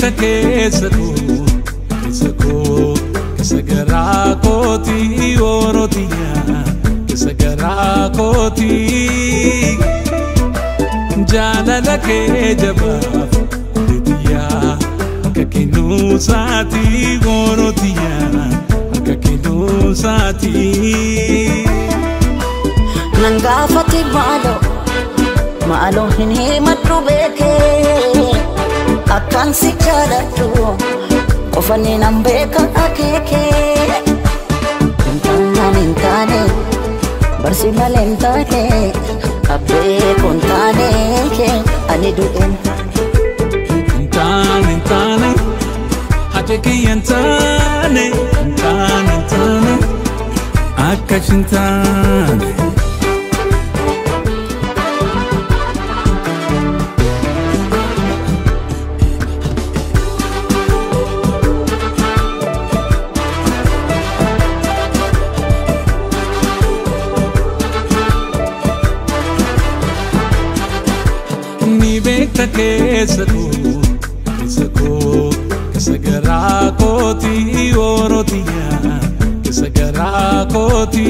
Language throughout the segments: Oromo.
beekta keessa koo keessa koo keessa garaa kooti orootiyaa keessa garaa kooti jaalala kee jabaaf kooletiyaa akka kennuusaati orootiyaa akka kennuusaati. Nan gaafate maaloo maaloo hin himadhu beekee akkaan si jaaladhu qofani nan beeka akeekee. Hin taane hin taane barsi malee hin taane abbee kun taane ani du'een. Hin taane hin taane haja kiyya hin taane hin taane hin taane akkas hin taane. Ni beekta keessa koo keessa koo keessa garaa kooti orootiyaa keessa garaa kooti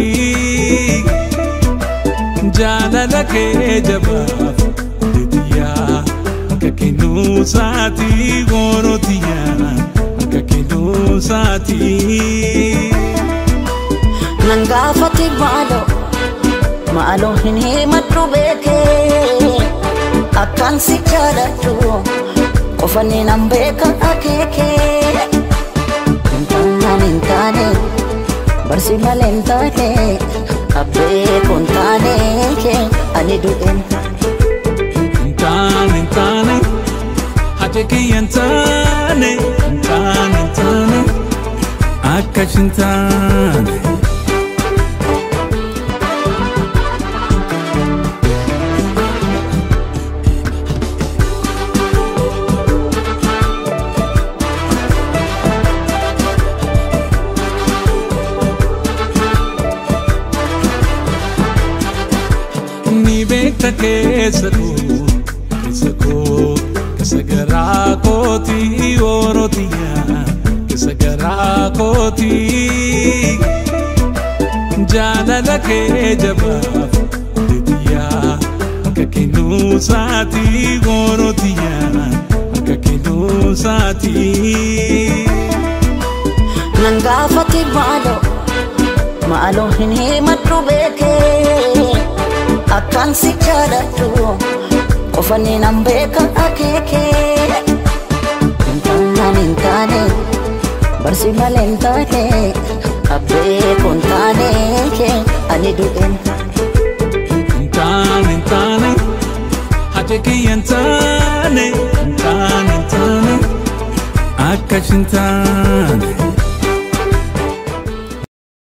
jaalala kee jabaaf kooletiyaa akka kennuusaati orootiyaa akka kennuusaati. Nan gaafate maaloo maaloo hin himadhu beekee akkaan si jaaladhu qofani nan beeka akeekee. Hin taane hin taane barsi malee hin taane abbee kun taane ani du'een. Hin taane hin taane haja kiyya hin taane hin taane hin taane akkas hin taane. Ni beekta keessa koo keessa koo keessa garaa kooti orootiyaa keessa garaa kooti jaalala kee jabaaf kooletiyaa akka kennuusaati orootiyaa akka kennuusaati. Nan gaafate maaloo maaloo hin himadhu beekee akkaan si jaaladhu qofani nan beeka akeekee. Hin taane hin taane barsi malee hin taane abbee kun taane ani du'een. Hin taane hin taane haja kiyya hin taane hin taane hin taane akkas hin taane.